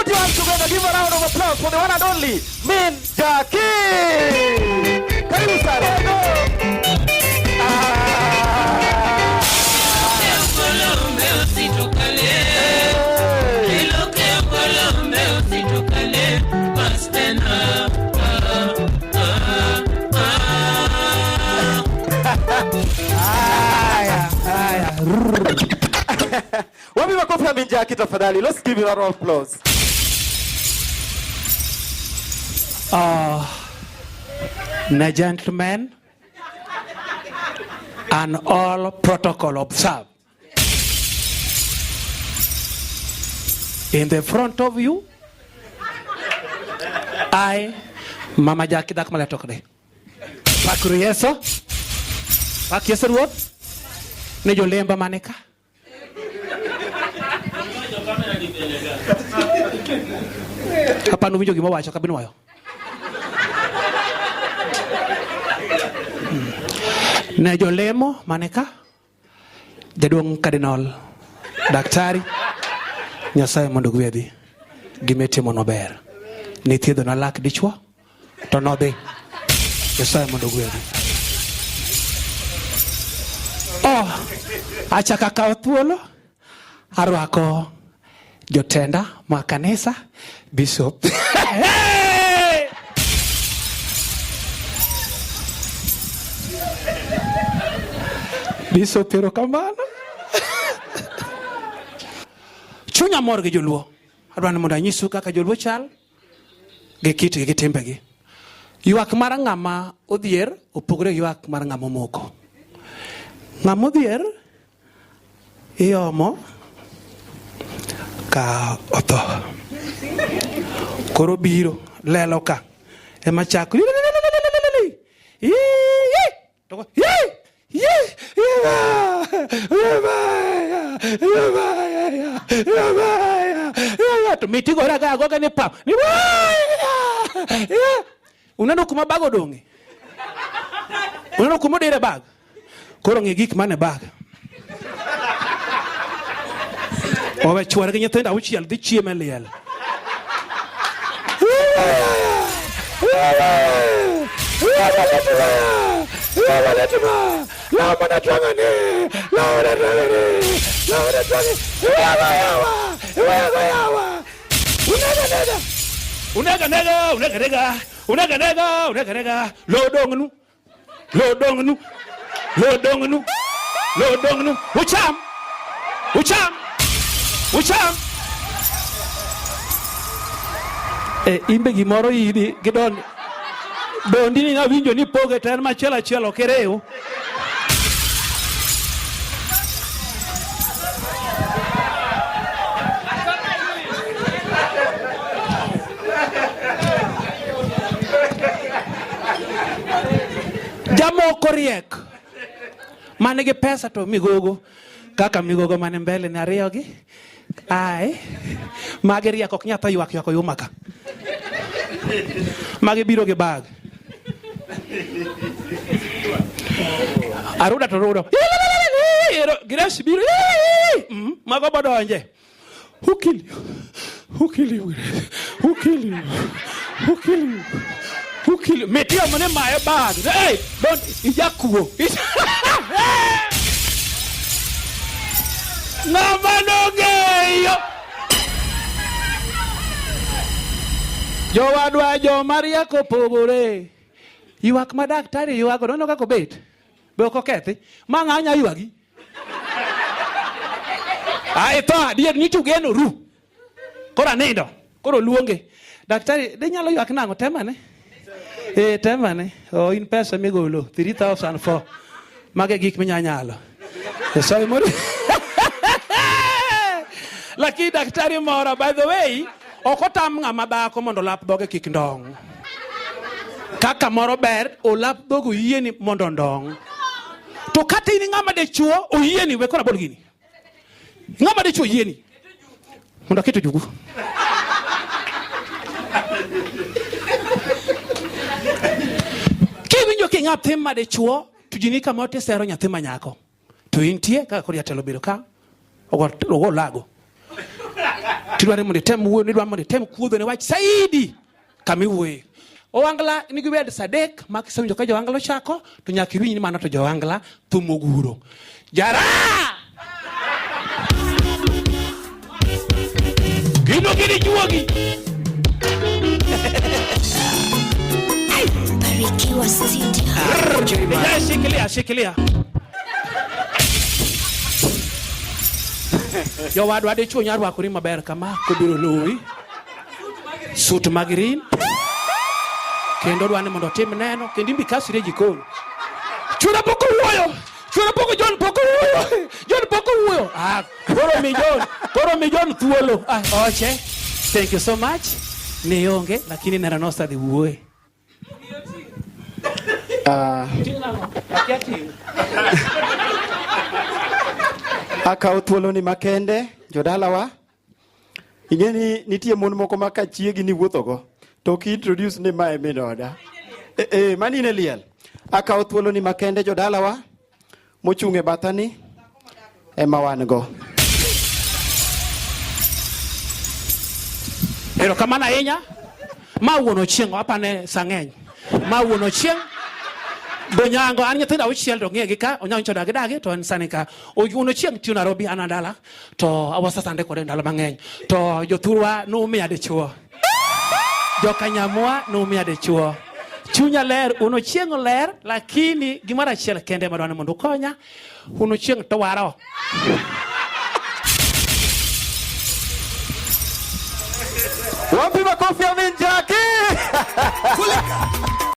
Put your hands together, give a round of applause for the one and only Min Jackie. Karibu sana. Haya, haya. Wapi makofi ya Min Jackie tafadhali? Let's give him a round of applause. Na gentlemen and all protocol observed. In the front of you, I, Mama Jackie Dak Maletokde. Pakuru Yeso. Pak Yeso ruoth. Ne jolemba mane ka. Hapana winjo gima owacho kabinwayo. Ne jolemo mane ka jaduong' Cardinal Daktari Nyasaye mondo ogwedhi gima itimono ber nithiedho na lak dichwo to nodhi Nyasaye mondo ogwedhi oh achaka kawo thuolo arwako jotenda ma kanisa bishop Bishop erokamano. Chunya mor gi joluo. Adwa ni mondo anyisu kaka joluo chal gi kitgi gi timbegi. Ywak mar ng'ama odhier opogore gi ywak mar ng'ama omoko. Ng'ama odhier iomo ka otho. Koro biro lelo ka ema chako to mitigore aga agoga ni pap uneno kuma bag odong'e uneno kuma odire bag koro ng'i gik mane bag owe chwore gi nyithindo auchiel dhi chiemo e liel Unega nega, unega nega, unega nega, unega nega, lo dong'nu. Lo dong'nu. Lo dong'nu. Lo dong'nu. Ucham. Ucham. Ucham. E, imbe gimoro iri gi don dondi ni nawinjo ni poge to en machielo achiel ok iriw. Jamoko riek man gi pesa to migogo kaka migogo mane mbele ni ariyo gi ae magi riek ok nyal tho ywak ywak oyuma ka magi biro gi bag aruda to rudo Grace biro mago bodonje Who kill you? Who kill you? Who kill you? Who kill you? Who kill you? Metia mane maye bag. Hey, don't ijakuo. Ng'ama nong'eyo. Jowadwa joma riek opogore. Ywak ma daktari ywago, nono kaka obet. Be ok okethi? Ma ng'a nya ywagi? Ai tho adier ni tugeno ru. Koro anindo. Koro luonge. Daktari, de nyalo ywak nang'o? Temane. Eh, temane. Oh, in pesa migolo 3004. Mage gik minyanyalo. Nyasaye moro. Lakini daktari mora, by the way, ok otam ng'ama dhako mondo lap dhoge kik ndong'. Kaka moro ber, olap dhoge oyieni mondo ondong'. To kata in ng'ama dichuo, oyieni, we koro abol gini. Ng'ama dichuo oyieni. Mondo aket ojugu. Kiwinjo ki nyathi ma dichuo, to ji ni kamoro tisero nyathi ma nyako. To intie kaka koro jatelo obedo ka, ogo lago. Tidwaro mondo item wuoyo, nidwaro mondo item kuodho ne wach saidi kama iwuoye. Owangla nigi wed sadek ma kisewinjo ka jowangla ochako to nyaka iwinj ni mano to jowangla thum oguro. Jara! Gino gini juogi. Barikiwa Studio. Vijana shikilia, shikilia. Jowadwa dichuo nyalo rwakori maber kama kobiro luwi. Suit ma green. Kendo dwa ni mondo otim neno kendo imbi kasri e jikon. Chuora pok owuoyo. Chuora pok John pok owuoyo. John pok owuoyo. Ah, koro mi John, koro mi John thuolo. Ah, oche. Thank you so much. Ne onge lakini neno nosadhi wuoye. Akawo thuoloni makende jodalawa. Ing'e ni nitie mon moko ma ka chiegi ni wuothogo to ok introduce ni mae min oda. E, e, mani in e liel. Akawo thuoloni makende jodalawa mochung' e bathani ema wan go. Erokamano ahinya. Ma wuon Ochieng' apane sa ng'eny. Ma wuon Ochieng' Bonyango an nyithindo auchiel to ng'e gi ka onyango nyocha dagi dagi to en sani ka. Wuon Ochieng' tiyo Nairobi an dala to awasasande kode ndalo mang'eny. To jothurwa numiya dichuo. Jokanyamwa numiya dichuo. Chunya ler, wuon Ochieng' ler, lakini gimoro achiel kende madwa ni mondo ukonya. Wuon Ochieng' to waro. Wapi makofi ya Min Jackie?